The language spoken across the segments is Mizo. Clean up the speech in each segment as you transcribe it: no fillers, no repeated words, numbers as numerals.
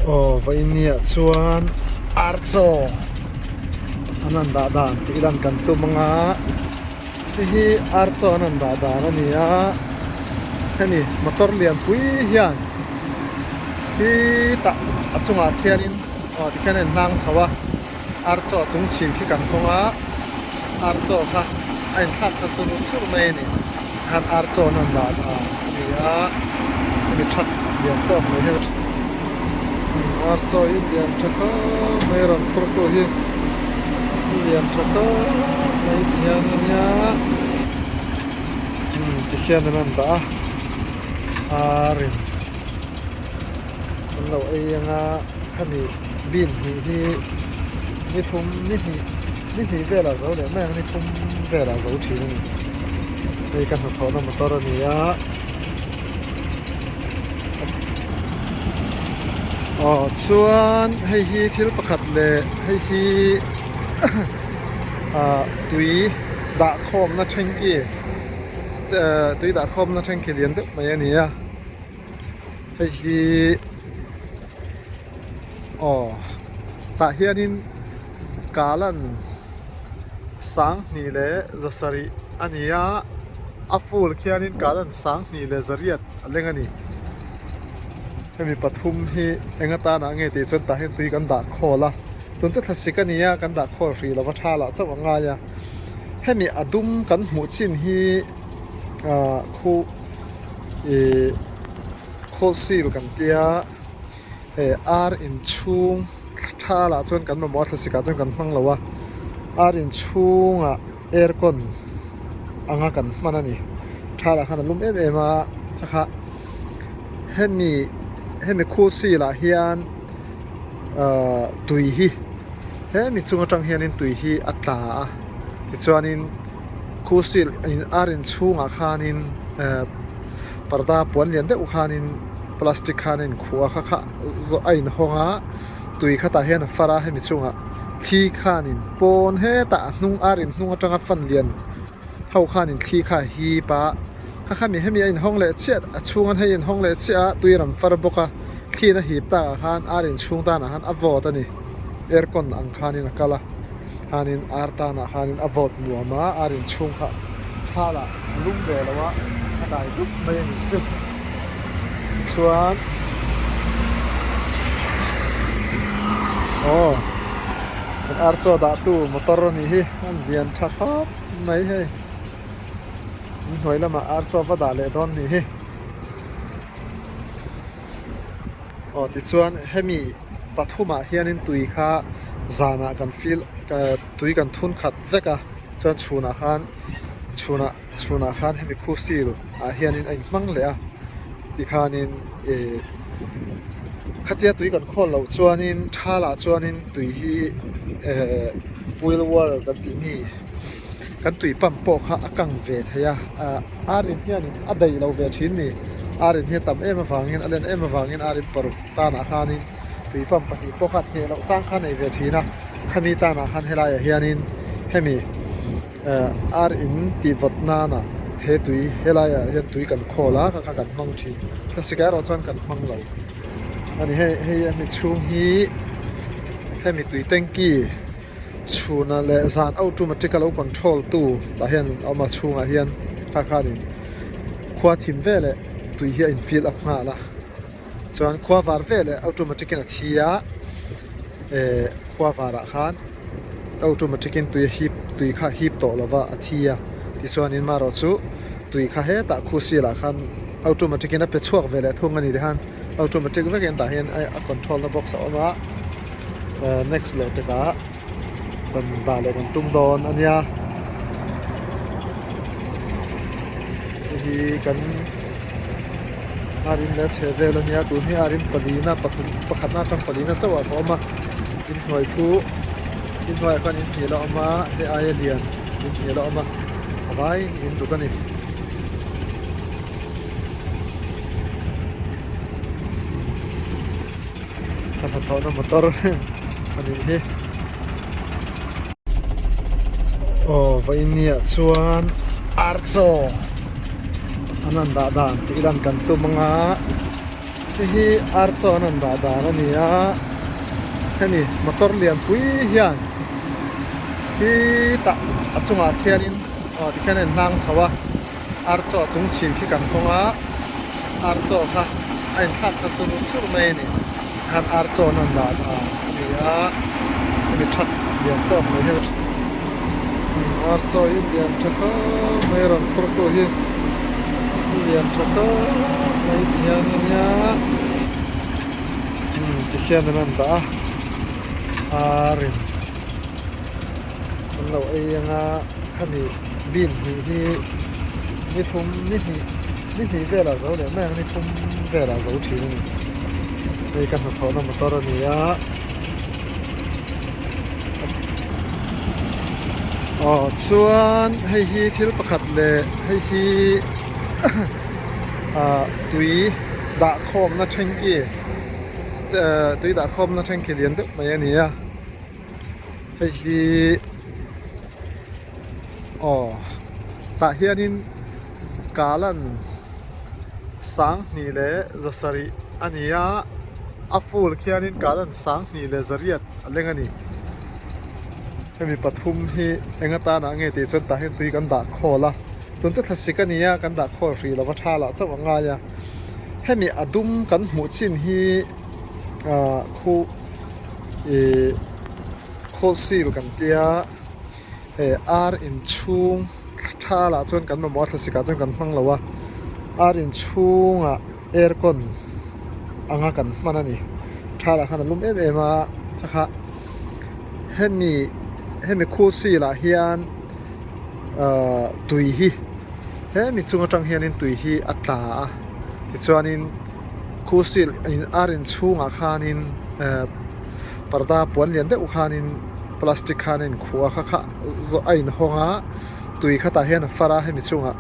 Aw vawinia chuan archaw an han dah dan tih lan kan tum anga hei hi archaw an han dah dan a ni a hemi motor lianpui hian khitah a chungah khianin aw tikhian a inhnang chho a archaw chung chhin khi kan hawng a archaw kha a inthlak ta sur sur mai a ni. Khan ar chaw an rawn dah dan a ni a, hemi truck lian tawk mai hi ar chaw hi lian tha khawp mai a rawn phur tu hi lian tha khawp mai ti hian a nia ti hian an rawn dah a ar in an lo ei anga khami bean hnih hi ni thum ni hnih ni hnih velah zo leh mai ang ni thum velah zo thin a ni hei ka hnathawhna motor a ni a aw chuan hei hi thil pakhat leh hei hi ah tui dah khawmna thenki tui dah khawmna thenki lian deuh mai a ni a. Hei hi aw tah hianin kalan sanghnih leh zasarih a ni a a full khianin kalan sanghnih leh zariat a leng a ni hemi pathum hi eng atana nge tih chuan tah hian tui kan dah khawl a tun chu thlasik a ni a kan dah khawl hrih lova tha lah chauh a ngai a hemi a dum kan hmuh chin hi ah khu. Ihh khawl seal kan tia eh ar inchhung tha lah chuan kan mamawh a thlasik ah chuan kan hmang lo a ar inchhungah aircon anga kan hman a ni tha lah khan a lum em em a kha kha hemi hemi khawl seal ah hian ahh tui hi hemi chung atang hianin tui hi a tla a tichuanin. Khu seal in ar inchhungah khanin ehh parda puan lian deuh khanin plastic khan a inkhuh a kha kha zawh a inhawng a tui khatah hian a far a hemi chungah thli khanin pawn hetah a hnung ar inhnung atanga fan lian ho khanin thli kha a hip a kha kha mi hemi a inhawng leh chiah a chhunga hei a inhawng leh chiah a tui a rawn far bawk a thli in a hip takah khan ar inchhung tanah khan a vawt a ni aircon ang khanin a kal a. Khanin ar tanah khanin a vawt nuam a, ar inchhung kha thalah a lum ve lo a, a dai dup mai a nih chu. Tichuan aw kan ar chaw dahtu motor a nih hi a lian tha khawp mai hei. Inhnuai lamah ar chaw va dah leh dawn a nih hi. Aw tichuan hemi pathumah hianin tui kha zanah kan fill tui kan thun khat vek a chuan chhunah khan chhunah chhunah khan hemi khu seal ah hianin a inhmang leh a tikhanin ih khatia tui kan khawl loh chuanin thalah chuanin tui hi ehh boil water kan tih mi. Kan tui pump pawh kha a kang ve thei a, ah ar in hianin a daih lo ve thin ni. Ar in hi a tam em avangin a len em avangin ar in paruk tanah khanin tui pump pahnih pawh kha hneh loh chang kha a nei ve thin a. Khami tanah khan helaiah hianin hemi eh ar in tih vawt nana he tui helaiah hian tui kan khawl a kha kha kan hmang thin. Thlasik erawh chuan kan hmang lo a ni. Hei hei a mi chhung hi hemi tui tanky. Chhuna leh zan automatic a lo control tu tah hian a awm a chhungah hian kha khanin khua thim veleh tui hi a in fill up nghal a chuan khua var veleh automatic in a thi a eh khua varah khan automatic in tui a hip tui kha a hip tawh lova a thi a tichuanin marawh chu tui kha hetah khu silah khan automatic in a pe chhuak veleh thung a ni tikhan automatic vekin tah hian a control na box a awm a. Next leh takah kan dah leh kan tum dawn a nia hei hi kan a rin leh chhe vel a nia tun hi a rin palina pathum pakhatna atang palina chauh ah ka awm a inhnuai khu inhnuaiah khan inhnial a awm a hei aia lian inhnial a awm a a vaiin in ruk a ni. Ka hnathawhna motor a nih hi. Aw vawinia chuan archaw an rawn dah dan tih lan kan tum anga. Hei hi ar chaw an rawn dah dan a ni a, hemi motor lianpui hian khitah a chungah khianin aw tikhian a inhlang chho a, ar chaw a chung chhin khi kan hawng a, ar chaw kha a inthlak ta sur sur mai a ni. Tikhan ar chaw an rawn dah dan a ni a, hemi truck lian tawk mai hian ar chaw hi lian tha khawp mai a rawn phur tu hi lian tha khawp mai ti hian a nia umm tikhian an rawn dah a ar in an lo ei anga khami bean hnih hi ni thum ni hnih ni hnih velah zo leh mai ang ni thum velah zo thin a ni hei ka hnathawhna motor a ni a. Aw chuan hei hi thil pakhat leh hei hi ah tui dah khawmna thenki eh tui dah khawmna thenki lian deuh mai a ni a hei hi aw tah hianin kalan sanghnih leh zasarih a ni a a full khianin kalan sanghnih leh zariat a leng a ni hemi pathum hi eng atana nge tih chuan tah hian tui kan dah khawl a tun chu thlasik a ni a kan dah khawl hrih lova tha lah chauh a ngai a hemi a dum kan hmuh chin hi ah khu ih khawl seal kan tia hei ar inchhung tha lah chuan kan mamawh a thlasik ah chuan kan hmang lo a ar inchhungah aircon anga kan hman a ni tha lah khan a lum em em a kha kha hemi hemi khu seal ah hian ahh tui hi hemi chung atang hianin tui hi a tla a tichuanin khu seal in ar inchhungah khanin ehh parda puan lian deuh khanin plastic khan a inkhuh a kha kha zawh a inhawng a tui khatah hian a far a hemi chungah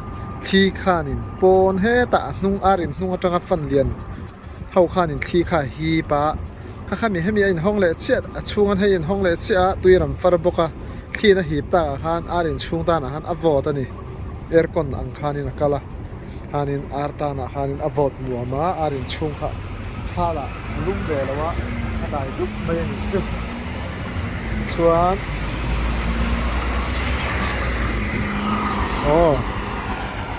thli khanin pawn hetah a hnung ar inhnung atanga fan lian ho khanin thli kha a hip a kha kha mi hemi a inhawng leh chiah a chhunga hei inhawng leh chiah a tui a rawn far bawk a thli in a hip takah khan ar inchhung tanah khan a vawt a ni aircon ang khanin a kal a khanin ar tanah khanin a vawt nuam a ar inchhung kha thal ah a lum ve lo a a dai dup mai a nih chu tichuan aw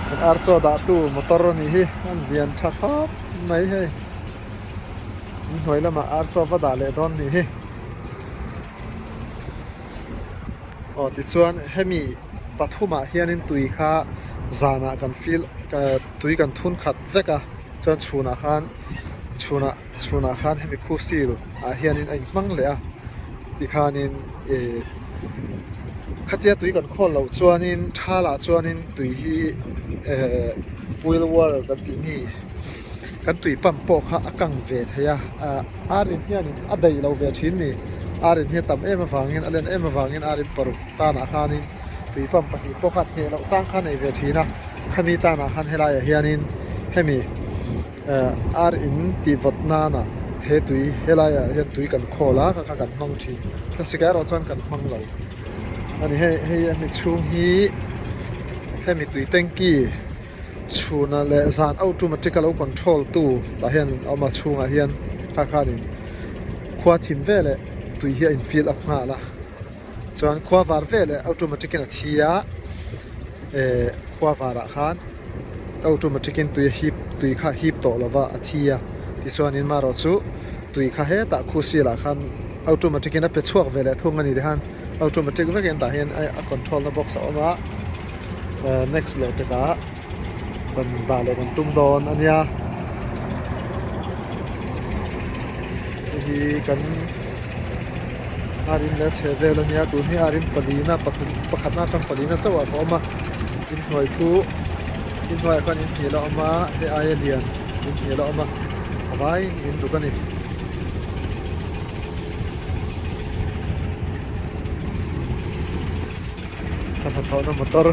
kan ar chaw dah tu motor a nih hi a lian tha khawp mai hei inhnuai lamah ar chaw va dah leh dawn a nih hi aw tichuan hemi pathumah hianin tui kha zanah kan fill tui kan thun khat vek a chuan chhunah khan chhunah chhunah khan hemi khu seal ah hianin a inhmang leh a tikhanin ih khatia tui kan khawl loh chuanin thalah chuanin tui hi ehh boil water kan tih mi kan tui pump pawh kha a kang ve thei a ah ar in hianin a daih lo ve thin ni ar in hi a tam em avangin a len em avangin ar in paruk tanah khanin tui pump pahnih pawh kha a hneh loh chang kha a nei ve thin a khami tanah khan helaiah hianin hemi eh ar in tih vawt nana he tui helaiah hian tui kan khawl a kha kha kan hmang thin thlasik erawh chuan kan hmang lo a ni hei hei a mi chhung hi hemi tui tanky chhuna leh zan automatic a lo control tu tah hian a awm a chhungah hian kha khanin khua thim veleh tui hi a in fill up nghal a. Chuan khua var veleh automatic in a thi a eh khua varah khan automatic in tui a hip tui kha a hip tawh lova a thi a tichuanin marawh chu tui kha hetah khu silah khan automatic in a pe chhuak veleh thung a ni tikhan automatic vekin tah hian a control na box a awm a eh next leh takah rawn dah leh kan tum dawn a nia hei hi kan a rin leh a chheh vel a nia tun hi a rin palina pathum pakhatna atang palina chauh ah ka awm a inhnuai khu inhnuaiah khan inhnial a awm a hei aia lian inhnial a awm a a vaiin in ruk a ni. Ka hnathawhna motor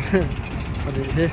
a nih hi.